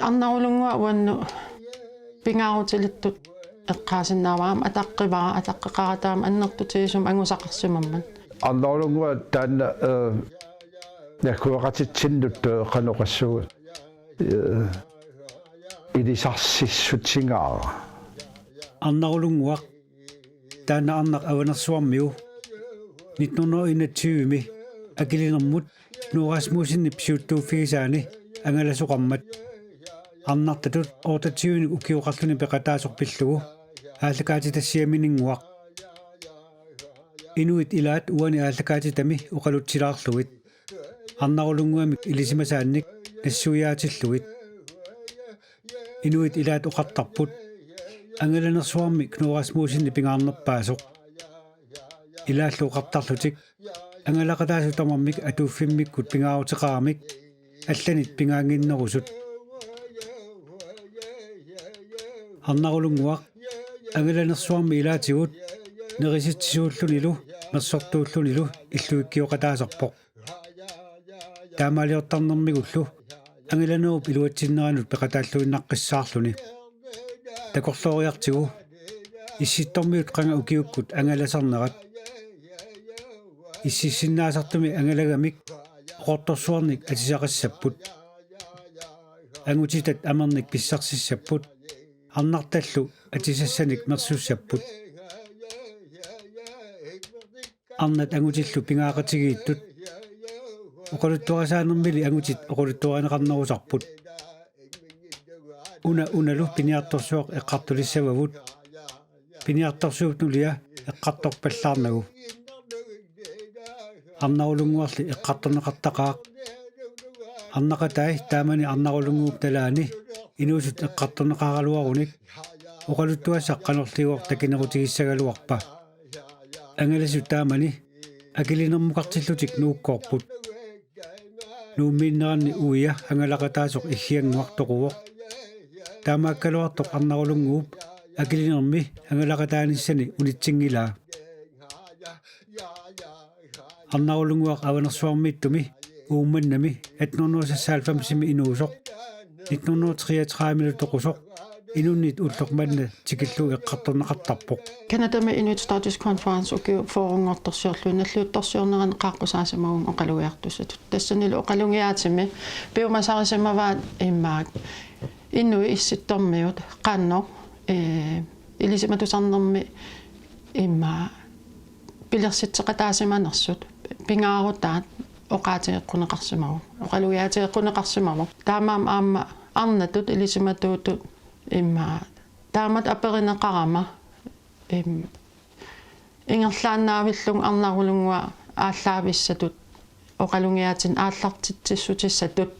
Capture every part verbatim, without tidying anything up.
Arnarulunnguaq uannut pingaarutilittut eqqaasinnaavara, aamma ataqqivara, ataqqeqarata aamma annertutigisumik angusaqarsimammat. Arnarulunnguaq taanna, eh, naggueqatitsinnut, eh, qanoq oqassuunga, eh, ilisarsissutigaara. Arnarulunnguaq taanna arnaq Avanersuarmiu nitten hundrede enogtyve-mi Akilinermut Knud Rasmussenip siuttuuffigisaani angalasoqarmat. Arnartatut otteogtyvenik ukioqarluni peqataasoq pillugu aallakaatitassiaminnguaq. Inuit ilaat uani aallakaatitami oqalutsilaarlugit. Arnarulunnguamik ilisimasaannik nassuiaatillugit. Inuit ilaat oqartarput: Angalanersuarmi Knud Rasmussenip pingaarnerpaasoq. Ilaallu oqartarlutik: Angalaqataasut tamarmik atuiffimmikkut pingaaruteqaramik allanit pingaannginnerusut. Arnarulunnguaq angalanersuarmi ilaatigut nerisitsisuullunilu mersortuullunilu illuikkioqataaserpoq. Taamaaliortarnermigullu angalanerup iluatsinneranut peqataalluinnaqqissaarluni. Takorlooriartigu: Issittormiut qanga ukiukkut angalasarnerat? Ississinnaasartumi angalagamik oqortorsuarnik atisaqassapput. Angutitat amernik pissarsissapput. Arnartallu atisassanik mersussapput. Arnat angutillu pingaaqatigiittut. Oqaluttuarisaanermili angutit oqaluttuarineqarnerusarput. Una unalu piniartorsuaq eqqartulissavavut. Piniartorsuup nulia eqqartorpallaarnagu. Arnarulunnguarli eqqartorneqartaqaaq. Arnaqatai taamani Arnarulunnguup nalaani inuusut eqqartorneqaraluarunik oqaluttuassaq qanorliuvoq takinerutigissagaluarpa? Angalasut taamani Akilinermukartillutik nuukkoorput. Nuummiinneranni uia angalaqataasoq Iggiannguaq toquvoq. Taamaakkaluartoq Arnarulunnguup Akilinermi angalaqataanissani unitsinngilaa. Arnarulunnguaq Avanersuarmiittumi Uummannami atten hundrede seksoghalvfems-imi inuusoq. Nitten hundrede treogtredive-milu toqusoq. Inunnit ulloq manna tikillugu eqqartorneqartarpoq. Canadami Inuit Status Conference ukiut fyrre-nngortorsiorlugit nalliuttorsiornerani qaaqqusaasimagami oqalugiartussatut. Tassanilu oqalugiaatimi piumasarisimavaat immaqa inuit issittormiut qanoq, ee, ilisimatusarnermi immaqa pilersitseqataasimanersut pingaarutaat oqaatigeqquneqarsimavoq, oqalugiaatigeqquneqarsimavoq. Taamaammat aamma arnatut ilisimatuutut immaqa taamatut aperineqarama, im, ingerlaannaavillugu Arnarulunnguaq aallaavigisatut oqalugiaatinik aallartitsissutissatut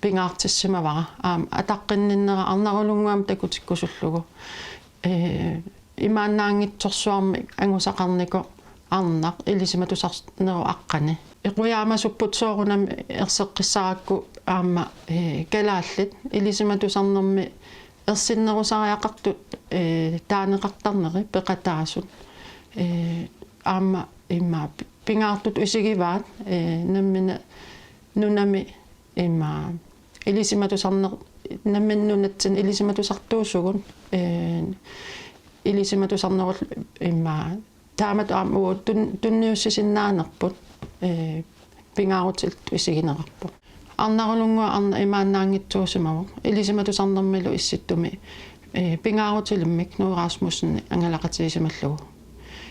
pingaartissimavara. Aamma ataqqinninnera Arnarulunnguamik takutikkusullugu, ee, imaannaanngitsorsuarmik angusaqarnikoq arnaq ilisimatusarnerup aqqani. Qujamasupput soorunami erseqqissarakku aamma, ee, kalaallit ilisimatusarnermi ersinnerusariaqartut, ee, taaneqartarneri peqataasut. Ee, aamma immaqa pi-, pingaartutut isigivaat, ee, nammineq nunami immaqa ilisimatusarneq, nammineq nunatsinni ilisimatusartuusugut, ee, ilisimatusarnerullu immaqa taamatut aamma uagut tun-, tunniussisinnaanerput, ee, pingaarutillugu isigineqarpoq. Arnarulunnguaq arnaq imaannaanngitsuusimavoq ilisimatusarnermilu issittumi, ee, pingaarutilimmik Knud Rasmussenip angalaqatigisimallugu.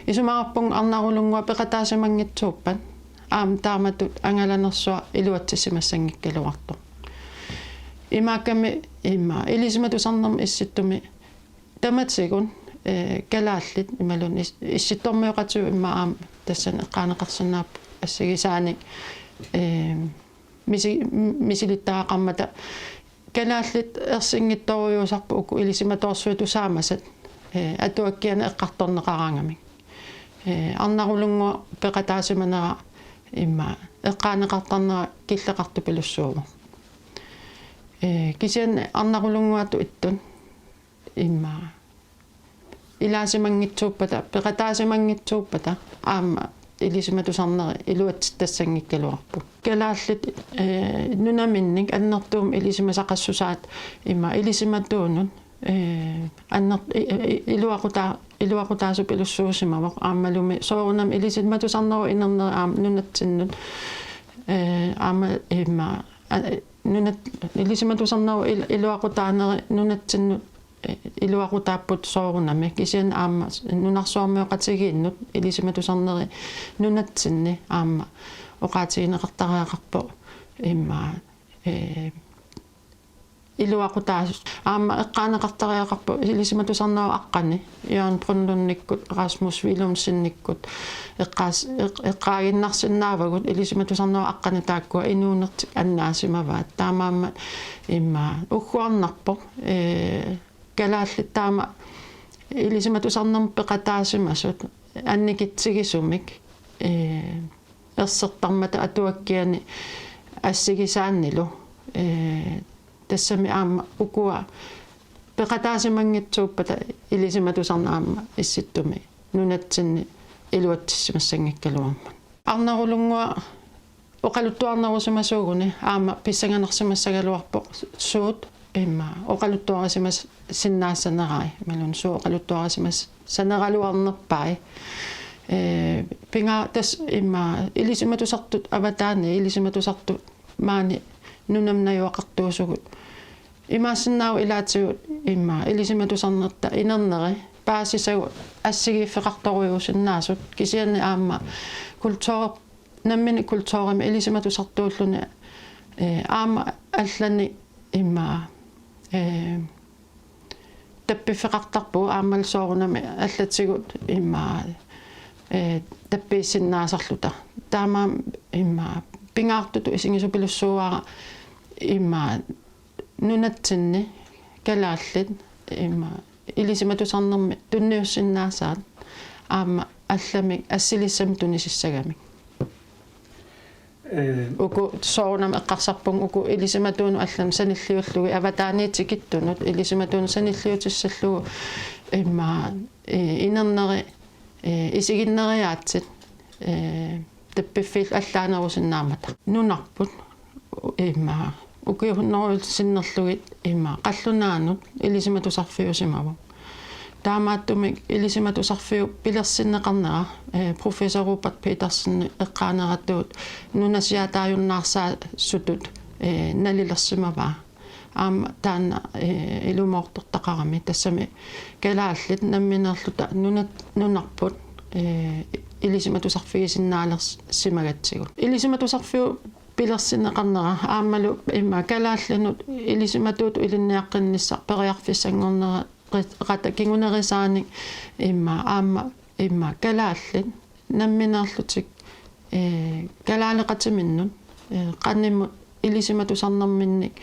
Isumaqarpunga Arnarulunnguaq peqataasimanngitsuuppat aamma taamatut angalanersuaq iluatsissimassanngikkaluartoq. Imaakkami immaqa ilisimatusarnermi issittumi tamatigut, ee, kalaallit imaluunniit is-, issittormioqatigut immaqa aamma tassani eqqaaneqarsinnaapput assigisaanik, ee, misi-, misilittagaqarmata kalaallit ersinngitsorujussuusarput uku ilisimatoorsuit tusaamasat, ee, atuakkianik eqqartorneqaraangamik. Ee, Arnarulunnguaq peqataasimanera immaqa eqqaaneqartarnera killeqartupilussuuvoq. Ee, kisianni Arnarulunnguatut ittut immaqa ilaasimanngitsuuppata, peqataasimanngitsuuppata, aamma ilisimatusarnerit iluatsittassanngikkaluarput. Kalaallit, ee, nunaminnik annertuumik ilisimasaqassusaat immaqa ilisimatuunut, ee, anner-, i-, i-, iluaqutaa-, iluaqutaasupilussuusimavoq aammalumi soorunami ilisimatusarnerup inerneri aamma nunatsinnut, ee, aamma immaqa, a-, nunat-, ilisimatusarnerup il-, iluaqutaaneri nunatsinnut, ee, iluaqutaapput soorunami. Kisianni aamma nunarsuarmioqatigiinnut ilisimatusarneri nunatsinni aamma oqaatigineqartariaqarpoq immaqa, ee, iluaqutaasut. Aamma eqqaaneqartariaqarpoq ilisimatusarnerup aqqani Jørgen Brønlundikkut, Rasmus Willumsenikkut eqqaas-, eq-, eqqaaginnarsinnaavagut ilisimatusarnerup aqqani taakkua inuunertik annaasimavaat. Taamaammat immaqa ugguarnarpoq, ee, kalaallit taama ilisimatusarnermut peqataasimasut annikitsigisumik, ee, ersertarmata atuakkiani assigisaannilu, ee, tassami aamma ukua peqataasimanngitsippata ilisimatusarneq aamma Issittumi nunatsinni iluatsissimassanngikkaluarmat. Arnarulunnguaq oqaluttuarnerusimasuuguni aamma pissanganarsimassagaluarpoq suut immaqa oqaluttuarisimas-, sinnaassanerai, imaluunniit suut oqaluttuarisimassaneraluarnerpai. Ee, pinga-, tassa immaqa ilisimatusartut avataani, ilisimatusartut maani nunamut najugaqartuusugut. Imaassinnaavoq ilaatigut immaqa ilisimatusarnerta inerneri paasisagut assigiiffeqartorujuusinnaasut, kisianni aamma kultur-, nammineq kulturimi ilisimatusartuulluni, ee, aamma allanik immaqa, ee, tappiffeqartarpugut aammalu soorunami allatigut immaqa, ee, tappiissinnaasarluta. Taamaammat immaqa pingaartutut isigisupilluarpara immaqa nunatsinni kalaallit immaqa ilisimatusarnermi tunniussinnaasaat aamma allamik assilissamik tunisissagamik. Ee. Uku soorunami eqqarsarpunga uku ilisimatuunut allanut sanilliullugit avataaniit tikittunut ilisimatuunut sanilliutissallugu immaqa, ee, inerneri, ee, isiginneriaatsit, ee, tappiffiillu allaanerusinnaammata. Nunarput immaqa ukiut hunnorujut sinnerlugit immaqa qallunaanut ilisimatusarfiusimavoq. Taamaattumik ilisimatusarfiup pilersinneqarnera, ee, professor Robert Petersen eqqaaneratuut nunasiaataajunnaarsaasutut, ee, nalilersimavaa. Aamma taanna, ee, ilumoortortaqarami, tassami kalaallit nammineerluta nunat-, nunarput, ee, ilisimatusarfigisinnaalersimagatsigu. Ilisimatusarfiup pilersinneqarnera aammalu immaqa kalaallinut ilisimatuutut ilinniaqqinnissaq periarfissanngornera-, rata kingunerisaanik immaqa aamma immaqa kalaallit nammineerlutik, ee, kalaaleqatiminnut, ee, qanimut ilisimatusarnerminnik,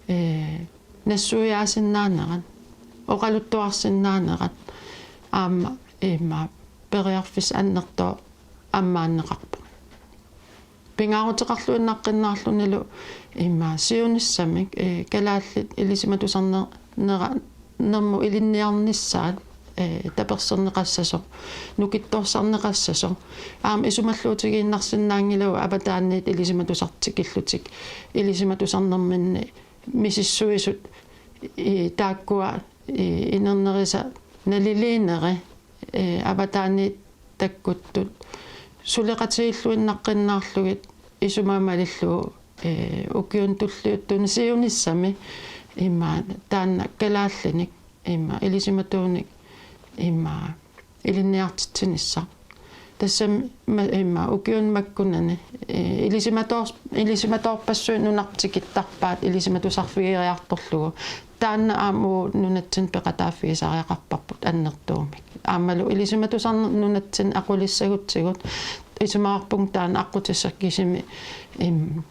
ee, nassuiaasinnaanerat, oqaluttuarsinnaanerat aamma immaqa periarfissaq annertooq ammaanneqarpoq. Pingaaruteqarluinnaqqinnaarlunilu immaqa siunissamik, ee, kalaallit ilisimatusarner-, nera-, nermut ilinniarnissaat, ee, taperserneqassasoq, nukittorsarneqassasoq. Aamma isumalluutigiinnarsinnaanngilagut avataaniit ilisimatusartut tikillutik ilisimatusarnerminni misissuisut, ee, taakkua, ee, inernerisa naliliineri, ee, avataaniit takkuttut suleqatigilluinnaqqinnaarlugit isumaga malillugu, ee, ukiuni tulliuttuni siunissami immaqa taanna kalaallinik immaqa ilisimatuunik immaqa ilinniartitsinissaq. Tassami ma-, immaqa ukiuni makkunani, ee, ilisimatoor-, ilisimatoorpassuit nunarput tikittarpaat ilisimatusarfigeriartorlugu. Taanna aamma uagut nunatsinni peqataaffigisariaqarparput annertuumik. Aammalu ilisimatusarneq nunatsinni aqulissagutsigu isumaqarpunga taanna aqqutissaq kisimi im-,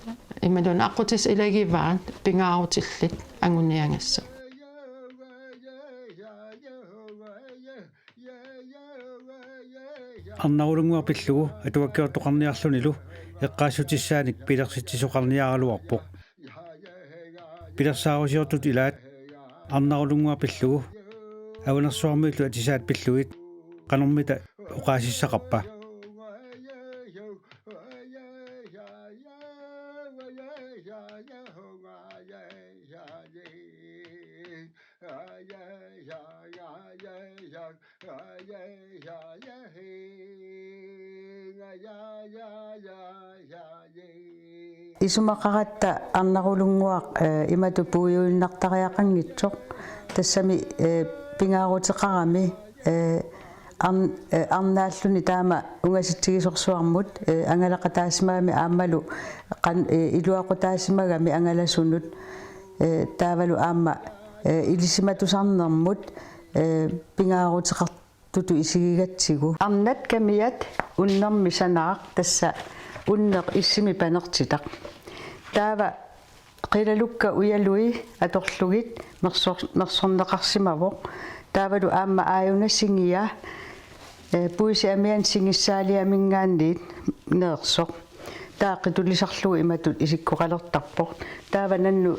imaluunniit aqqutissat ilagivaat pingaarutillit anguniagassat. Arnarulunnguaq pillugu atuakkiortoqarniarlunilu eqqaassutissaanik pilersitsisoqarniaraluarpoq. Pilersaarusiortut ilaat Arnarulunnguaq pillugu Avanersuarmiullu atisaat pillugit qanormita oqaasissaqarpa? Isumaqaratta Arnarulunnguaq, eh, imatut puiuinnartariaqanngitsoq. Tassami, eh, pingaaruteqarami, eh, arn-, eh, arnaalluni taama ungasitsigisorsuarmut, eh, angalaqataasimagami aammalu qan-, eh, iluaqutaasimagami angalasunut, eh, taavalu aamma, eh, ilisimatusarnermut, eh, pingaaruteqar-, tutut isigigatsigu. Arnat kamiat unnermi sanaaq, tassa unneq issimi panertitaq. Taava qilalukkat ujalui atorlugit mersor-, mersorneqarsimavoq. Taavalu aamma aajuna singia, eh, puisi amiani singissaaliaminngaanniit neersoq. Taava qitulisarlugu imatut isikkoqalertarpoq. Taava nannut,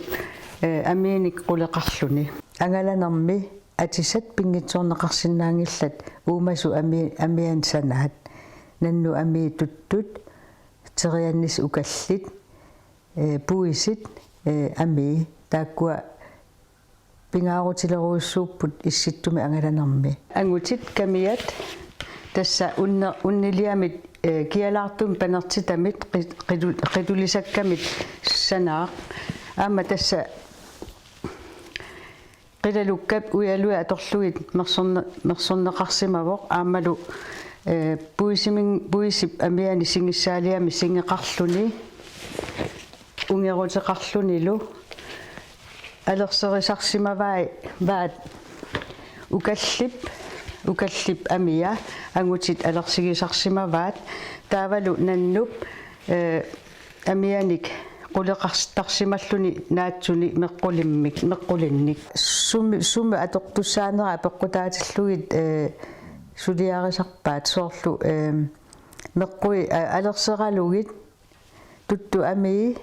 eh, amiinik quleqarluni. Angalanermi atisat pinngitsoorneqarsinnaanngillat uumasut ami-, amiani sanaat. Nannut amii tuttut, teriannisat ukallit, eh, puisit, eh, amii. Taakkua pingaarutilerujussuupput Issittumi angalanermi. Angutit kamiat tassa unne-, unniliamit, eh, kialaartumik panertitamit qi-, qitu-, qitulisakkamit sanaaq. Aamma tassa qilalukkat ujalui atorlugit mersorne-, mersorneqarsimavoq aammalu, eh, puisimin-, puisip amiani singissaaliami singeqarluni, ungeruteqarlunilu alerserisarsimavai-, vaat ukallip, ukallip amia angutit alersigisarsimavaat taavalu nannup, eh, amianik quleqartarsimalluni naatsuni meqqulimmik, meqqulinnik. Sumi, sumi atortussaanera apeqqutaatillugit, eh, suliarisarpaat soorlu, eh, meqqui, eh, alerseralugit tuttut amii,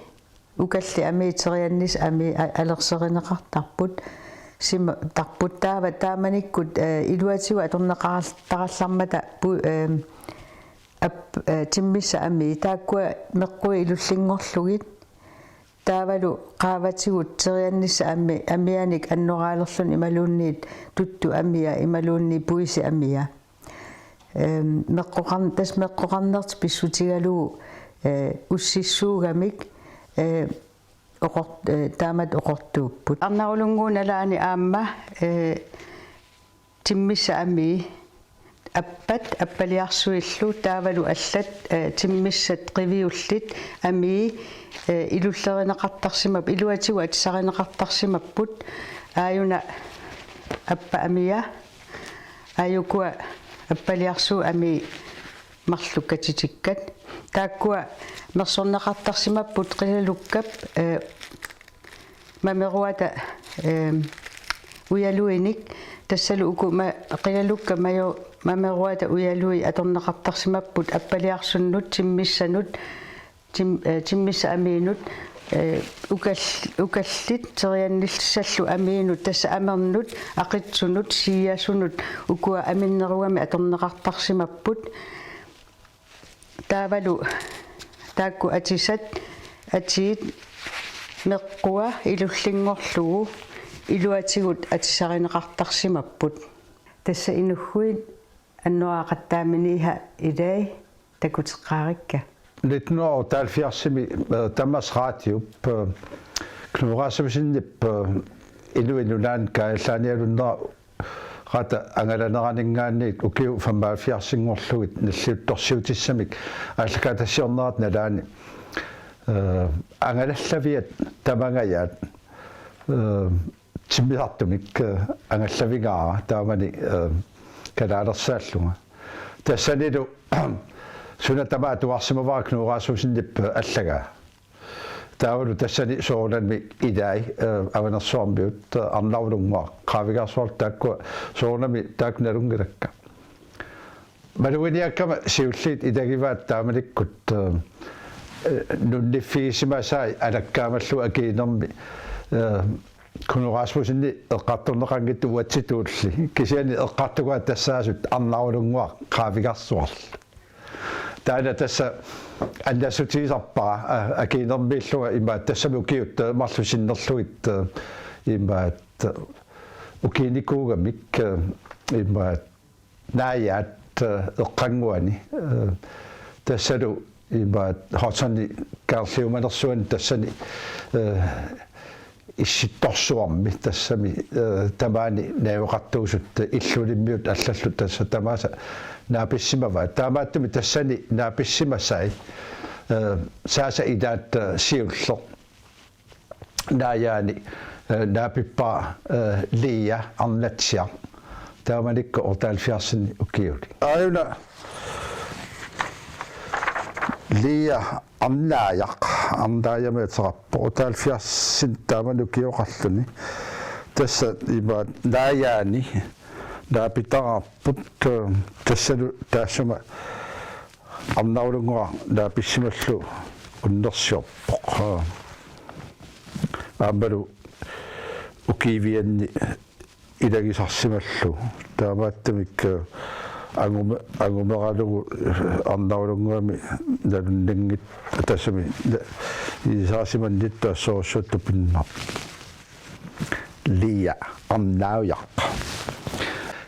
ukallit amii, teriannisat amii a-, alerserineqartarput. Sima-, tarput taava taamanikkut, eh, iluatigut atorneqartarallarmata pu-, eh, ap-, eh, timmissat amii, taakkua meqqui ilullinngorlugit. Taavalu qaavatigut teriannisat ami-, amianik annoraalerluni imaluunniit tuttut amia imaluunniit puisit amia. Ehm, meqqoqar-, tassa meqqoqarnertik pissutigalugu, eh, ussissuugamik, eh, oqor-, eh, taamatut oqortuupput. Arnarulunnguup nalaani aamma, eh, timmissat amii, appat appaliarsuillu taavalu allat, eh, timmissat qiviullit amii, eh, ilullerineqartarsimap-, iluatigut atisarineqartarsimapput, aajuna appat amia, aajukua appaliarsuup amii marluk katitikkat. Taakkua mersorneqartarsimapput qilalukkap, eh, mameruata, eh, ujaluinik, tassalu uku ma-, qilalukkat majo-, mameruata ujalui atorneqartarsimapput appaliarsunnut, timmissanut, tim-, eh, timmissat amiinut, eh, ukall-, ukallit teriannissallu amiinut, tassa amernut, aqitsunut, siiasunut, ukua aminnerugamik atorneqartarsimapput. Taavalu taakku atisat, atiit meqqua ilullinngorlugu iluatigut atisarineqartarsimapput. Tassa inughuit annoraaqattaaminiha ilai takuteqqaarikka. Nitten hundrede og otteoghalvfjerdsimi, eh, Danmarks Radiop, eh, Knud Rasmussenip, eh, Inuit Nunaanni kaajallaanialunnerata angalaneraninngaanniit ukiut femoghalvfjerdsinngorlugit nalliuttorsiutissamik aallakaatitassiornerata nalaani, eh, angalallaviat tamangajaat, eh, timmisartumik, eh, angallavigaara taamani, eh, kalaalersaallunga. Tassanilu suna tamaat atuarsimavara Knud Rasmussenip allagaa. Taavalu tassani soorunami ilai, eh, Avanersuarmiut, eh, Arnarulunnguaq, Qaavigarsuarlu taakkua soorunami taakku nalunngilakka. Maluginiakkama siulliit ilagivaat taamanikkut, eh, eh, nunniffigisimasai alakkaamallugu akiinermi, eh, Knud Rasmussenip eqqartorneqanngitsoq uatsitulli. Kisianni eqqartugaat tassaasut Arnarulunnguaq Qaavigarsuarlu. Taanna tassa annassutigisarpara, a-, akiinermiillunga imaattoq tassami ukiut, eh, marluk sinnerlugit, eh, imaattoq, eh, ukiinikuugamik, eh, imaat naajaat, eh, eqqannguani, eh, tassalu imaat Hudson Karliumanersuani tassani, eh, Issittorsuarmi tassami, eh, tamaani najugaqartuusut Illulimmiut allallu tassa tamaasa naapissimavaat. Taamaattumik tassani naapissimasai, eh, saasa ilaat, eh, siulleq naajaani, eh, naapippara, eh, Lea Arnatsiaq. Taamanikkut otteoghalvfjerdsini ukiulik. Aajuna Lea Arnaajaq, Arnaajamik ateqarpoq, otteoghalvfjerdsini taamani ukioqarluni. Tassa imaat naajaani naapitaqarput, eh, tassalu taassuma Arnarulunnguaq naapissimallugu unnersiorpoq. Aammalu ukiivianni ilagisarsimallugu. Taamaattumik, eh, angume-, angumeralugu, eh, Arnarulunnguami nalunninngit-, tassami na-, ilisaarsimannittut assorsuaq tupinnarpoq. Lea Arnaajaq.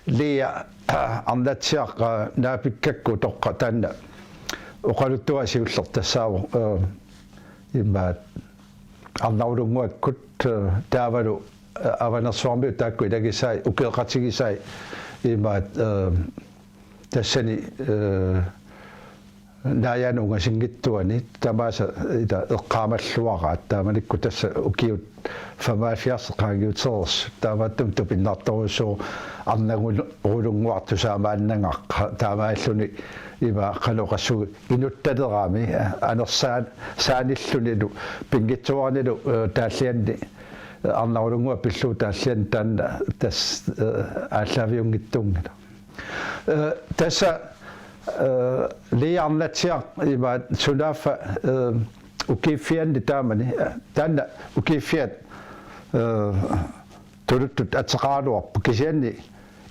Lea, eh, Arnatsiaq, eh, naapikkakku utoqqaat taanna oqaluttuaq siulleq tassaavoq, eh, imaat Arnarulunnguakkut, eh, taavalu, eh, Avanersuarmiut taakku ilagisai, ukioqatigisai imaat, eh, tassani, eh, naajaanut ungasinngitsuani tamaasa ila eqqaamalluaraat taamanikkut tassa ukiut femoghalvfjerds qaangiutereersut, taamaattumik tupinnartorujussuuvoq Arnarulunnguaq tusaamaannagaq, taamaalilluni ima qanoq oqassuunga inuttalerami, anersaan-, saanillunilu pinngitsooranilu, eh, taallianni, eh, Arnarulunnguaq pillugu taallianni taanna tassa, eh, aallaaviunngitsuunngilaq. Eh, tassa, eh, Lea Arnatsiaq imaat sunaaffa, eh, ukiiffianni taamani, eh, taanna ukiiffiat, eh, tuluttut ateqaraluarput, kisianni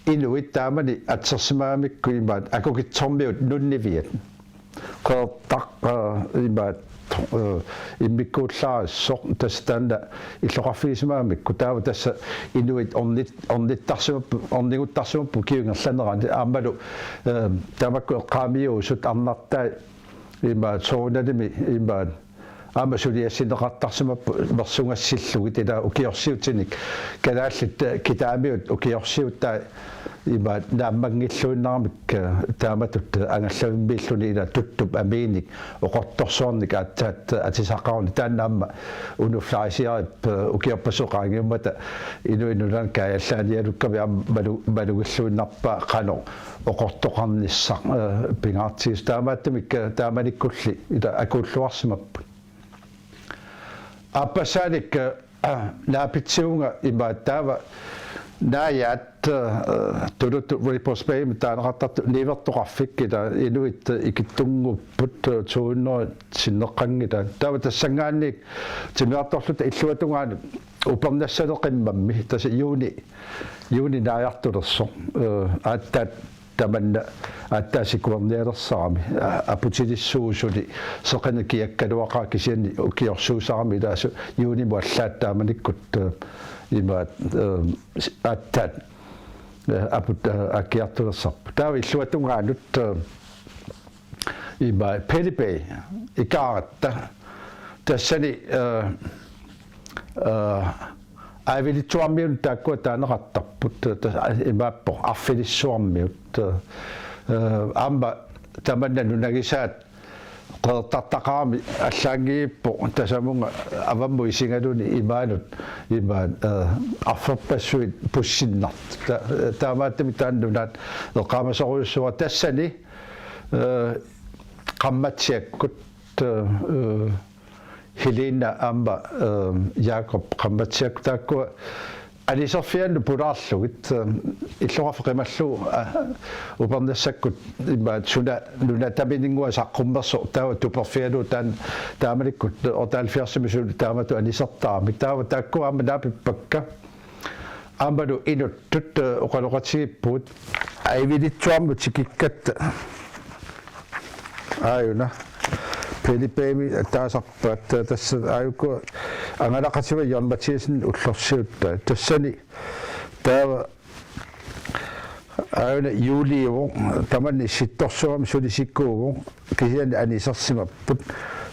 inuit taamani atsersimagamikku imaat Akukitsormiut nunniviat. Qeqertaq, eh, imaat, eh, immikkuullarissoq, tassa taanna illoqarfigisimagamikku, taava tassa inuit ornit-, ornittarsimapput, orniguttarsimapput ukiup ingerlanerani, aammalu, eh, tamakku eqqaamiuusut arnartai imaat soorunalimi imaat aamma suliassinneqartarsimapput mersugassillugit, ila ukiorsiutinik kalaallit, eh, kitaamiut ukiorsiutai imaat naammanngilluinnaramik, eh, taamatut, eh, angallavimmiilluni ila tuttup amiinik oqortorsuarnik aatsaat, eh, atisaqaruni, taanna aamma Unuflarisiarip, eh, ukiorpassuit qaangiummata inuit nunanut kaajallaanialukkami aamma malu-, malugilluinnarpaa qanoq oqortoqarnissaq, eh, pingaartigisoq, taamaattumik, eh, taamanikkulli ila akuulluarsimapput. Aappassaanik, eh, naapitsivunga imaat taava naajaat, eh, tuluttut Repose Baymi taaneqartartut niuertoqarfik, ila inuit, eh, ikittunnguupput, eh, to hundrede sinneqqanngillat. Taava tassanngaanniit timmisartorluta illuatungaanut upernassaleqimmammi, tassa juuni, juuni naajartulersoq, eh, aatsaat tamanna aatsaat sikuernialersarami, a-, aputilissuusuni seqineq kiakkaluaqaaq, kisianni ukiorsuusarami, ilaasu juunimut allaat taamanikkut, eh, imaat, eh, s-, aatsaat, eh, aput, eh, aakkiartulersarput. Taava illuatungaanut, eh, imaat Peary Bay ikaaratta, tassani, eh, eh, Aivilittsuarmiunut taakkua taaneqartarput, ta-, imaappoq Arfilissuarmiut. Eh, aamma tamanna nunagisaat qeqertartaqarami allaanngivippoq tasamunga avammut isigaluni imaanut imaat, eh, arferpassuit pussinnartut. Ta-, taamaattumik taanna nunaat eqqaamasorujussuuara, tassani, eh, Qammatsiakkut, eh, Helena aamma, eh, Jakob Qammatsiakkut taakkua aniserfiannut pulaarlugit, eh, illoqarfik qimallugu, eh, upernassakkut imaat suna nunataminninnguaq saqqummersoq taava tuperfigalugu taan-, taamanikkut otteoghalvfjerdsimi suli taamatut anisertaramik. Taava taakkua aamma naapippakka. Aammalu inuttut, eh, oqaloqatigiippugut Aivilittsuarmut tikikkatta. Aajuna Peary Baymi taasarpaat, tassa aajuku angalaqatiga Jørgen Mathiassen ullorsiuttai. Tassani Taava aajuna juuliuvoq, tamanna Issittorsuarmi sulisikuuvoq, kisianni anisarsimapput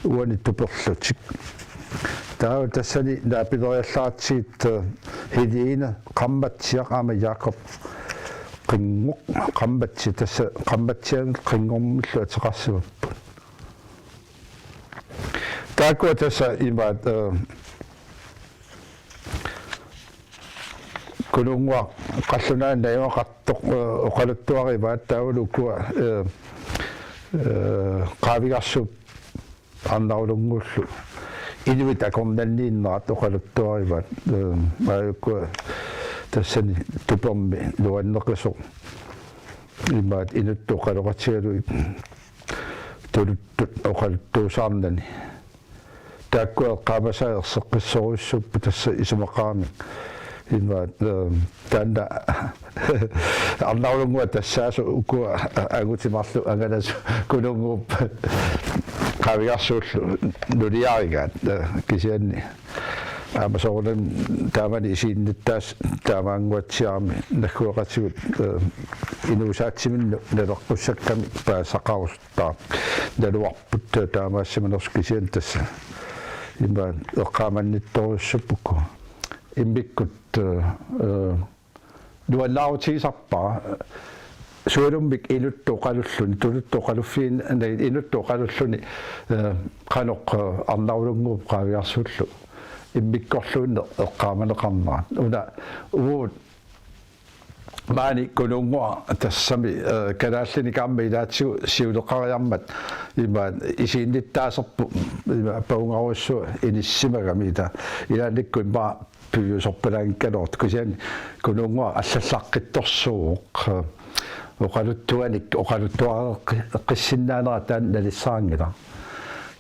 uani tuperlutik. Taava tassani naapileriallaratsigit, eh, Helene Qammatsiaq aamma Jakob Qinngooq, Qammatsi tassa Qammatsiaq Qinngormillu ateqarsimapput. Taakkua tassa imaat, eh, Kununnguaq qallunaanut najugaqartoq, eh, oqaluttuarivaat, taavalu ukua, eh, eh, Qaavigarsuup Arnarulunnguullu inuit akornanniinnerat oqaluttuarivaat, eh, aajuku tassani tupermi nuanneqisoq imaat inuttut oqaloqatigalugit tuluttut oqaluttuusaarnani. Taakkua eqqaamasai erseqqissorujussuupput tassa isumaqarami. Imaat, eh, taanna Arnarulunnguaq tassaasoq ukua angutit marluk angalasut Kununnguup Qaavigarsuullu nuliarigaat, eh, kisianni aamma soorunami taamani isiginnittaasut taamaannguatsiarami naggueqatigut, eh, inuusaatsiminnut naleqqussakkami paasisaqarusuttarput. Naluarput taamaassimanersut, kisianni tassa imaat eqqaamannittorujussuupput ukua. Immikkut, eh, eh, nuannaarutigisarpara, eh, sualummik inuttut oqalulluni, tuluttut oqaluffiin-, nei, inuttut oqalulluni, eh, qanoq, eh, Arnarulunnguup Qaavigarsuullu immikkorluunniit eqqaamaneqarnerat. Una uagut maani Kununnguaq tassami, eh, kalaallinik aamma ilaatigut siuleqariarmat imaat isiginnittaaserput, imaat pagungarujussuaq inissimagami, ila ilaannikkut immaqa piviusorpalaanngikkaluartoq, kisianni Kununnguaq allallaqqittorsuuvoq, eh, oqaluttuanik oqaluttuareqqi-, -qqissinnaanera taanna nalissaanngilaq.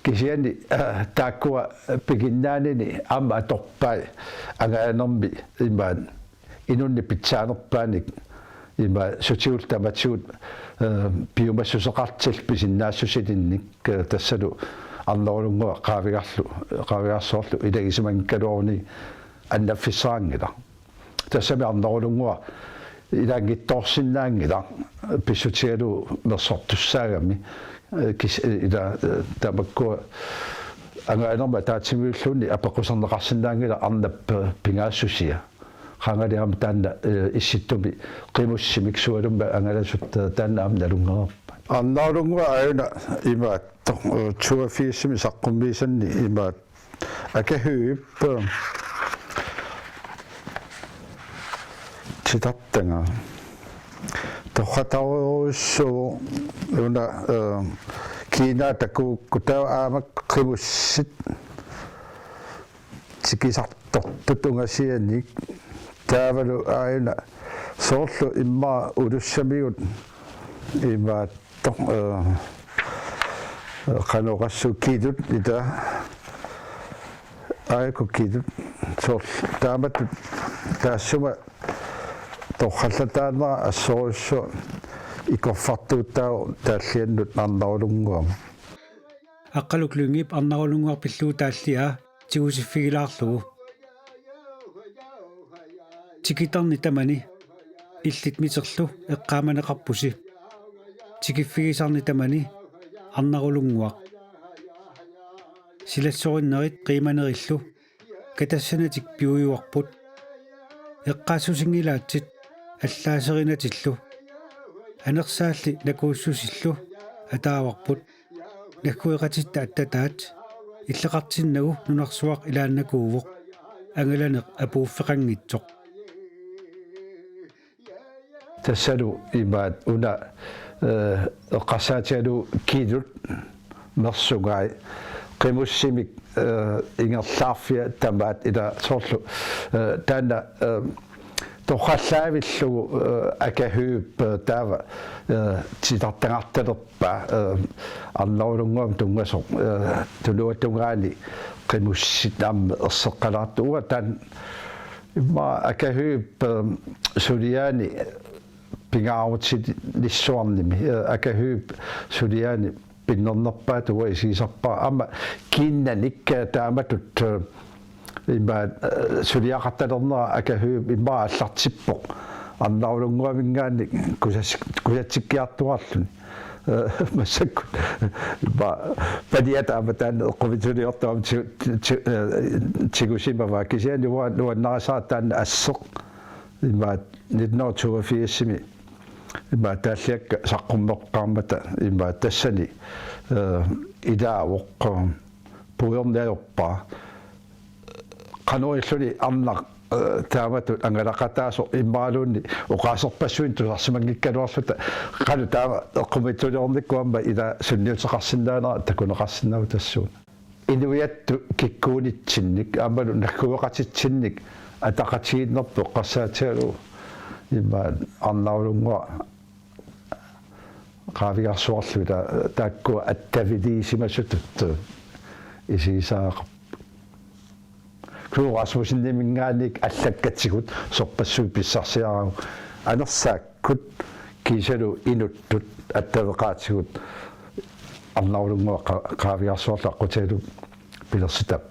Kisianni, eh, taakkua piginnaanini aamma atorpai angalanermi imaat inunnik pitsaanerpaanik ima sutigullu tamatigut, eh, piumassuseqartillu pisinnaassusilinnik, eh, tassalu Arnarulunnguaq Qaavigarlu, Qaavigarsuarlu ilagisimanngikkaluaruni annaffissaraanngilaq. Tassami Arnarulunnguaq ilaanngitsoorsinnaanngilaq pissutigalugu mersortussaagami, eh, kis-, eh, ila, eh, tamakkua angalanermut ataatsimiilluunniit apeqquserneqarsinnaanngilaq arnap, eh, pingaassusia. Qangali aamma taanna, eh, Issittumi qimussimik sualummik angalasut, eh, taanna aamma nalunngereerpat. Arnarulunnguaq aajuna imaattoq, eh, toogfirsimi saqqummiissanni imaattoq Aka Høegh, eh, titartagaq. Torratarujussuuvoq una, eh, kiinaa takuukku, taava aamma qimussit tikisartortut ungasianik, taavalu aajuna soorlu immaqa ulussamigut imaattoq, eh, qanoq oqassuunga, kilut, ila aajuku kilut, soorlu taamatut taassuma torrallataanera assorujussuaq ikorfartuuttaavoq taalliannut Arnarulunnguamut. Aqqaluk Lyngep Arnarulunnguaq pillugu taalliaa tigusiffigilaarlugu. Tikitarni tamani illit miterlu eqqaamaneqarpusi. Tikiffigisarni tamani Arnarulunnguaq. Silassorinnerit qiimanerillu katassanatik piujuarput. Eqqaassusinngilaatit allaaseriinatillu. Anersaalli nakuussusillu ataavarput. Naggueqatitta attataat illoqartinnagu nunarsuaq ilaannakuuvoq. Angalaneq apuuffeqanngitsoq. Tassalu imaat una, eh, eqqarsaatigalugu kilut mersugai, qimussimik, eh, ingerlaarfia tamaat, ila soorlu, eh, taanna, eh, torrallaavillugu, eh, Aka Høegh, eh, taava, eh, titartagartalerpaa, eh, Arnarulunnguamut tunngasoq, eh, tunuatungaani qimussit aamma erseqqalaartut. Uanga taanna immaqa Aka Høegh, eh, suliaani pingaarutilissuarnimi, eh, Aka Høegh suliaani pinnernerpaatut uanga isigisarpara aamma kiinnanik, eh, taamatut, eh, Immaqa suliaqartalernera Akahuyup immaqa aallartippoq. Arnarulunnguaminngaanniit kusas- kusatsikkiartuaarluni. Massakkut immaqa paniata aamma taanna eqqumiitsuliortuami ti- ti- tigusimavaa, kisianni nuannarisara taanna asseq. Immaqa nitten hundrede toogfirsimi immaqa taalliakka saqqummeqqaarmata immaqa tassani ilaavoq puiorniarpaa. Qanoq illuni arnaq taamatut angalaqataasoq immaqaluunniit oqaaserpassuit tusarsimanngikkaluarluta, qanoq taama eqqumiitsuliornikkut aamma ila sunniuteqarsinnaanera takuneqarsinnaavoq tassuuna. Inuiattut kikkuunitsinnik aammalu naggueqatitsinnik ataqatigiinnerput eqqarsaatigalugu immaqa Arnarulunnguaq Qaavigarsuarlu ila taakkua attaviliisimasutut isigisariaqarput. Knud Rasmusseniminngaanniit allakkatigut sorpassuit pissarsiaraanni anersaakkut kiisalu inuttut attaveqaatigut Arnarulunnguaq Qaavigarsuarlu aqqutigalugu pilersitap